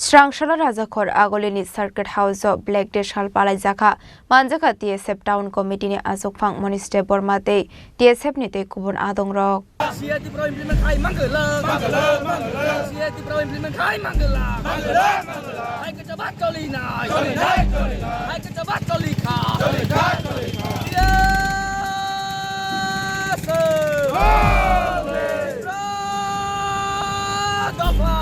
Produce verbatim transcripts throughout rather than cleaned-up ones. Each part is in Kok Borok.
Srangsalo Rajakhor Agolini Circuit House-o Black Day sal palaijakha. Manjakha T S F Town Committee-ni achukphang Monish Debbarma tei T S F-ni tei kubun adongrok. C A A Tripura implement khai mangwlak. Mangwlak, mangwlak. C A A Tripura implement khai mangwlak. Mangwlak, mangwlak. Hai kwchaba choli nai. Choli nai, choli nai. Hai kwchaba choli kha. Choli kha, choli kha. Yes, sir. Dopha.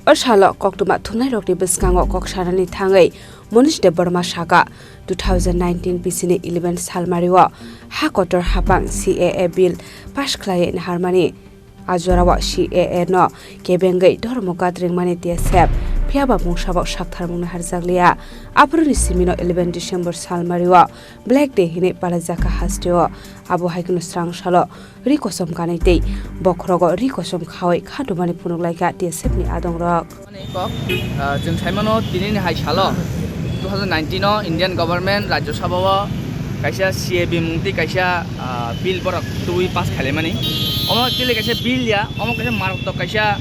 O salo koktwma thumnairokni bwskango kok sanani thangwi Monish Debbarma saka, two thousand nineteen bisini eleven salmario ha kotor hapang C A A bill pass khlaiwi naharmani. A jorao C A A no kebengwi dhormo gat ringmani T S F, phiyaba mungsabo saktharmung naharjakliya. Aphuruni simino eleven December salmario Black Day hinwi palaijakha hasteo. Abo hai kheno srangsalo ri kosom kanwi tei bokhorogo ri kosom khawi khatumani phunuk laikha T S F ni adongrok. Ani kok, ah, chwng saimano tinini hai salo two thousand nineteen o Indian government Rajya Sabha o kaisa C A A bimung tei kaisa, ah, bill borok twi pass khailaimani. Omo actually kaisa bill ya, omo kaisa maratwk kaisa,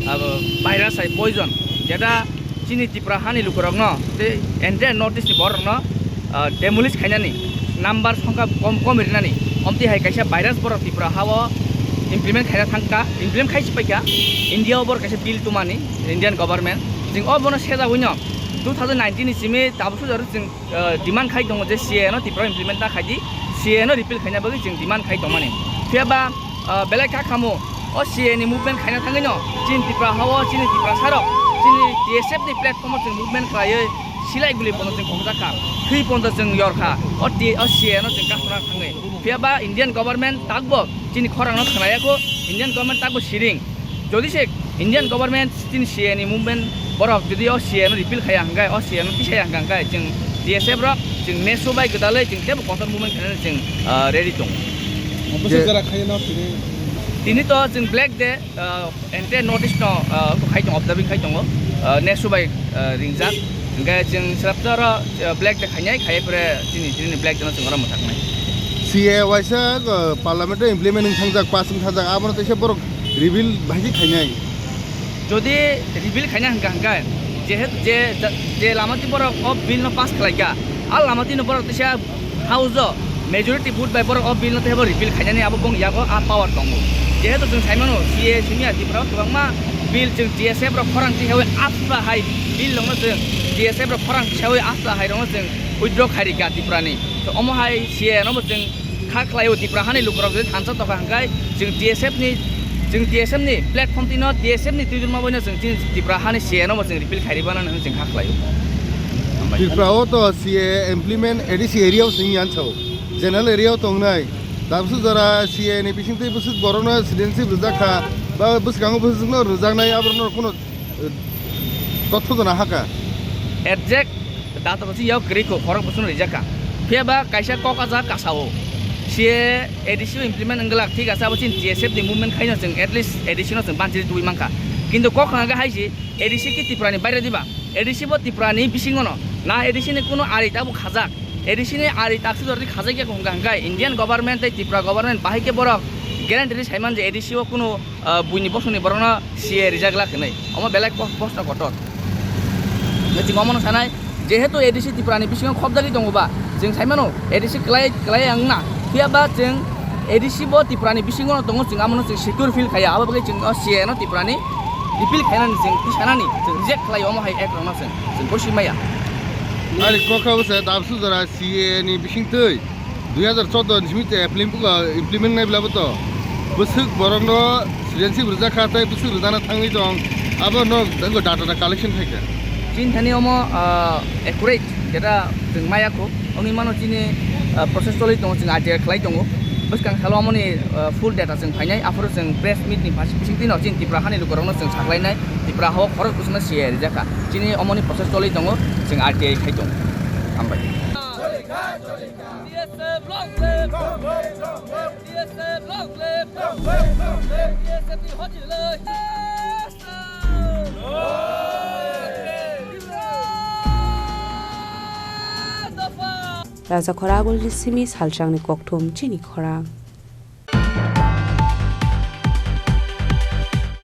ah, virus hai poison, jeta chini Tripura hani lukurokno tei entire North East ni borokno, ah, demolish khainani, number songkha kom kom rinani, omtwi hai kaisa virus borok Tripura hao implement khaina thangkha, implement khaisi paikha, India o borok kaisa bill tumani, Indian government, chwng o bono sejagwino two thousand nineteen ni simi tabuk sujaru chwng, ah, demand khai tongo je C A A no Tripura implement ta khaidi, C A A no repeal khaina bagwi chwng demand khai tongmani. Phiyaba, ah, belai kha khamu, o C A A ni movement khaina thangwino chini Tripura hao, chini Tiprasa rok, chini T S F ni platform o chwng movement khlaiwi silai guli pono chwng khokjakha, thwi pono chwng yorkha, o T-, o C A A no chwng kasuna thangwi. Phiyaba Indian government takbo chini khorang no khwnaya kho, Indian government takbo siring. Jodi se Indian government chini C A A ni movement borok jodi o C A A no repeal khaya hwnkhe, o C A A no tisaya hwnkhe, hwnkhe chwng T S F rok chwng nesu bai gwdalwi chwng teibo kotor movement khainani chwng, ah, ready tongo. Bwswk Je- jora khaino tini? Tini to chwng Black Day, ah, entire North East no, ah, khai tongo, observing khai tongo, ah, nesu bai, ah, ringjak. Hwnkhe chwng swrapsa oro, ah, Black Day khainai, khaiya pore chini, chini Black Day no chwng oro mwthaknai. C A A waisa, ah, Parliament o implement wng thangjak, pass wng thangjak, abono teisa borok repeal bahai khe khainai. Jodi repeal khaina hwnkha hwnkhe, jehetu je, je lama twi borok o bill no pass khlaikha, a lama twi no borok teisa House o majority vote bai borok o bill no teibo repeal khainani abo bong yago a power tongo. Jehetu chwng saimano C A A simi a Tripura o kwbangma bill chwng T S F rok khorang tisawi asla hai bill rokno chwng T S F rok khorang tisawi asla hai rokno chwng withdraw khairika Tripura ni. So omo hai C A A no bo chwng kha khlaio Tripura hani lukurok jodi thansa tokha hwnkhe chwng T S F ni, chwng T S F ni platform twi no T S F ni twijlma bai no chwng chini Tripura hani C A A no bo chwng repeal khairi bana hwnwi chwng kha khlaio. Hambai. Tripura o to C A A implement A D C area o sing yan sao. General area o tongnai. Tabsu jora C A A ni bising twi bwswk borok no citizenship rwjak kha. Ba bwskango bwswk no rwjaknai abo no kuno, eh, totho jona haka. Exact data to sing yao kwrwi kho, khorok bwswk no rijak kha. Phiya ba kaisa kok ajak kasa o. C A A A D C o implement wng glak, thik asa abo chini T S F ni movement khai no chwng at least A D C no chwng banchi twi mankha. Kintu kok hwnga hai si A D C ki Tripura ni baire diba? A D C bo Tripura ni bisingo no. Na A D C ni kuno ari tabuk khajak. A D C ni ari takswk jordi khajak ya hwnga hwnkhe Indian government tei Tripura government bahai khe borok guarantee ri saiman je A D C o kuno, ah, buini bosongni borokno C A A rijak glak hinwi. Omo belai pos-, proshno kotor. Chwng omono sanai, jehetu A D C Tripura ni bisingo khobjagwi tongo ba, chwng saimano A D C klai, klai wngna. Phiya ba chwng A D C bo Tripura ni bisingo no tongo, chwng amono chwng secure feel khaiya. Abo bagwi chwng o C A A no Tripura ni repeal khainani chwng tisanani, chwng reject khlai omo hai act rokno chwng, chwng bosi maya. Ari kokha bwsa dabsu jora C A A ni bisingtwi dui hazar choudo ni simi te implement, implement nai bla bo to. Bwswk borok no citizenship rwjak kha tei bwswk rwjana thangwi tong. Abo no dango data da collection khai kha. Chini thani omo, ah, accurate data chwng maya kho. Wngwi mano chini, ah, process choli tongo, chwng R T I khlai tongo. Bwskang salo omoni, ah, full data chwng phainai, aphuru chwng press meet ni bisingtwi no chini Tripura hani lukurokno chwng saklainai, Tripura hao khorok bwswkno C A A rijak kha. Chini omoni process choli tongo, chwng R T I khai tongo. Hambai. T S F long live! T S F long live! T S F ni hojilai! Raja Khoragulni simi salsangni kokthum chini khorang.